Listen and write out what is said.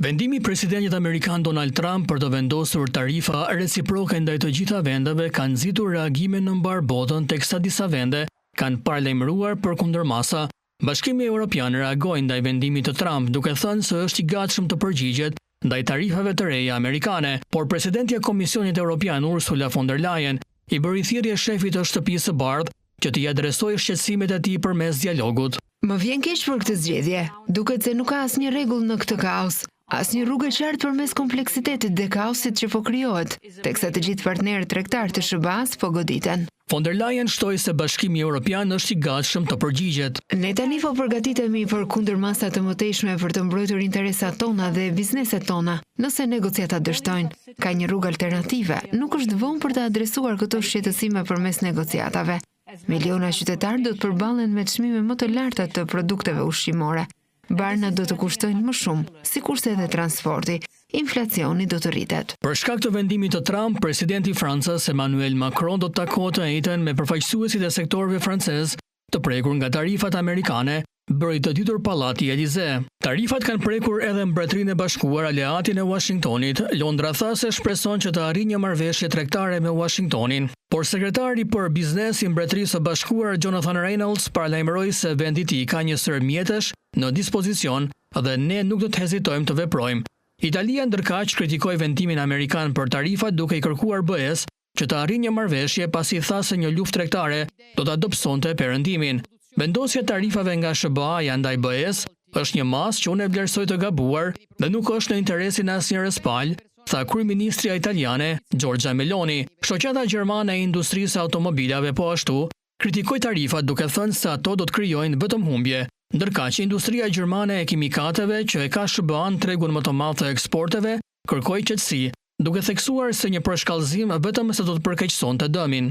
Vendimi i presidentit amerikan Donald Trump për të vendosur tarifa reciproke ndaj të gjitha vendeve ka nxitur reagime në mbarë botën teksa disa vende kanë paralajmëruar për kundërmasa. Bashkimi Europian reagoi ndaj vendimit të Trump duke thënë se është i gatshëm të përgjigjet ndaj tarifave të reja amerikane, por presidentja e Komisionit Europian Ursula von der Leyen i bëri thirrje shefit të Shtëpisë së Bardhë që t'i adresojë shqetësimet e tij përmes dialogut. Më vjen keq për këtë zgjedhje. Duket se nuk ka asnjë rregull në këtë kaos. Asnjë rrugë e qartë përmes kompleksitetit dhe kaosit që po krijohet, teksa të gjithë partnerët tregtarë të SHBA-së po goditen. Von der Leyen shtoi se Bashkimi Europian është i gatshëm të përgjigjet. Ne tani po përgatitemi për kundërmasa të mëtejshme për të mbrojtur interesat tona dhe bizneset tona, nëse negociatat dështojnë. Ka një rrugë alternative, nuk është vonë për të adresuar këto shqetësime përmes negociatave. Miliona qytetarë do të përballen me çmime më të larta të produkteve ushqimore. Barnat do të kushtojnë më shumë, sikurse edhe transporti. Inflacioni do të rritet. Për shkak të vendimit të Trump, presidenti i Francës, Emmanuel Macron do të takohet të enjten me përfaqësuesit e sektorëve francezë të prekur nga tarifat amerikane, bëri të ditur Pallati Elysee. Tarifat kanë prekur edhe Mbretërinë e Bashkuar, aleatin e Uashingtonit. Londra tha se shpreson që të arrijë një marrëveshje tregtare me Uashingtonin. Por sekretari për biznes i Mbretërisë së Bashkuar, Jonathan Reynolds, paralajmëroi se vendi i tij ka një sërë mjetesh në dispozicion dhe ne nuk do të hezitojmë të veprojmë. Italia ndërkaq kritikoi vendimin amerikan për tarifat duke i kërkuar BE-së që të arrijë një marrëveshje pasi tha se një luftë tregtare do ta dobësonte Perëndimin. Vendosja e tarifave nga SHBA-ja ndaj BE-së është një masë që unë e vlerësoj të gabuar dhe nuk është në interesin e asnjërës palë, tha kryeministrja italiane, Giorgia Meloni. Shoqata Gjermane e Industrisë së Automobilave po ashtu kritikoi tarifat duke thënë se ato do të krijojnë vetëm humbje. Ndërkaq, industria gjermane e kimikateve, që e ka SHBA-në tregun më të madh të eksporteve, kërkoi qetësi, duke theksuar se një përshkallëzim vetëm se do të përkeqësonte dëmin.